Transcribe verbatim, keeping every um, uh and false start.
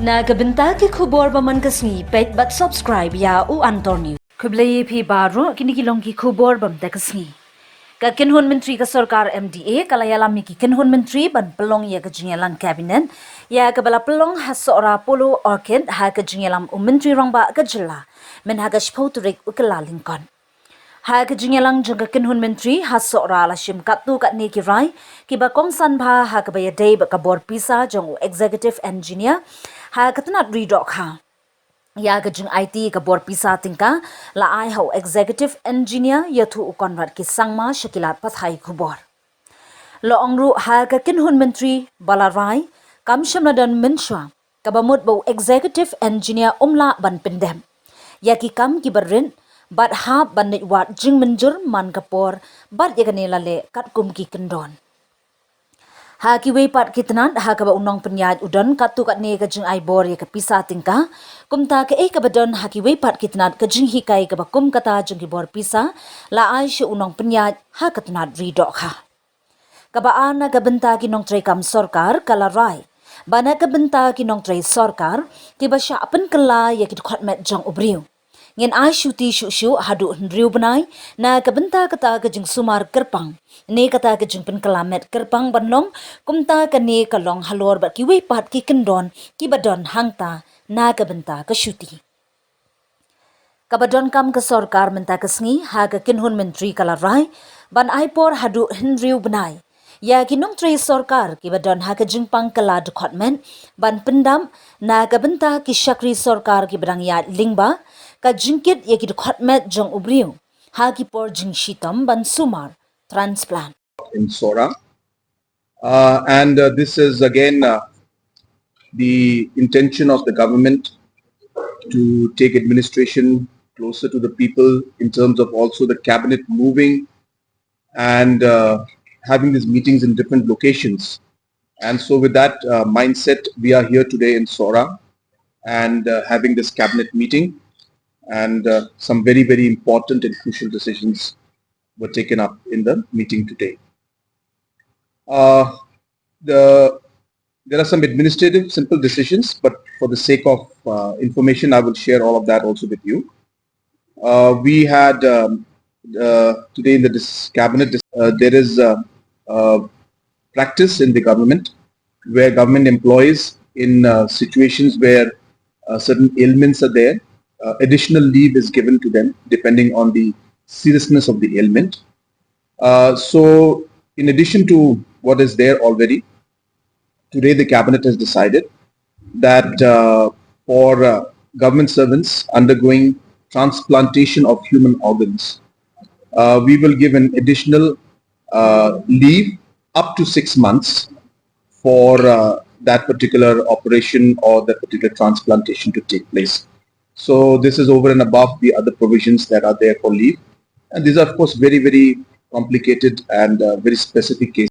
Na ka bynta ki khubor ba man ka sngi, peit bad subscribe ïa u Antor News. Khublei ïa phi baroh, kine ki long ki khubor ba man ka sngi. Ka kynhun myntri ka sorkar M D A ka la ïalam ïa ki kynhun myntri ban pynlong ïa ka jingïalang kabinet ïa kaba la pynlong ha Sohra Polo Orchid ha ka jingïalam u Myntri Rangbah ka jylla mynha ka shiphew tarik u Kyllalyngkot. Ha ka jingïalang jong ka kynhun myntri ha Sohra la shim katto katne ki rai kiba kongsan bha ha kaba ïadei bad ka bor pisa jong u executive engineer ha ka tnat ri dohkha. Ïa ka jingaiti ka bor pisa tyngka la ai ha u executive engineer, ïathuh u Conrad K Sangma sha ki lad pathai khubor. La ong ruh ha ka kynhun myntri ba la rai kam shym la don mynshuwa kaba mut ba u executive engineer um lah ban pyndep ïa ki kam kiba rit bad hap ban leit wad jingmynjur man ka por bad ïa kane la leh katkum ki kyndon. Ha kiwei pat ki tnat ha kaba u nongpynïaid u don katto katne ka jingai bor ïa ka pisa tyngka, kumta kaei kaba don ha kiwei pat ki tnat ka jinghikai kaba kum kata jong ki bor pisa la ai sha u nongpynïaid ha ka tnat ri dohkha. Kaba ar, na ka bynta ki nongtrei kam sorkar ka la rai ba na ka bynta ki nongtrei sorkar kiba shah pynkylla ïa ki dkhot met jong u briew, ngin ai shuti shuh shuh haduh hynriew bnai na ka bynta kata ka jingsumar kyrpang ne kata ka jingpynkylla met kyrpang ban long, kumta kane ka long halor bad kiwei pat ki kyndon kiba don hangta na ka bynta ka shuti. Kaba donkam ka sorkar mynta ka sngi ha ka kynhun myntri ka la rai ban ai por haduh hynriew bnai ïa ki nongtrei sorkar kiba don ha ka jingpang kylla dkhot met ban pyndap na ka bynta ki shakri sorkar kiba dang ïaid lyngba ka jingkit ïa ki dkhot met jong u briew ha ki por jingshitom ban sumar, transplant. In Sohra. Uh, and uh, this is again uh, the intention of the government to take administration closer to the people in terms of also the cabinet moving and uh, having these meetings in different locations. And so, with that uh, mindset, we are here today in Sohra and uh, having this cabinet meeting. And uh, some very, very important and crucial decisions were taken up in the meeting today. Uh, the there are some administrative simple decisions, but for the sake of uh, information, I will share all of that also with you. Uh, we had um, uh, today in the dis- cabinet, dis- uh, there is a, a practice in the government where government employees in uh, situations where uh, certain ailments are there, uh, additional leave is given to them depending on the seriousness of the ailment. Uh, so, in addition to what is there already, today the cabinet has decided that uh, for uh, government servants undergoing transplantation of human organs, uh, we will give an additional uh, leave up to six months for uh, that particular operation or that particular transplantation to take place. So this is over and above the other provisions that are there for leave. And these are, of course, very, very complicated and uh, very specific cases.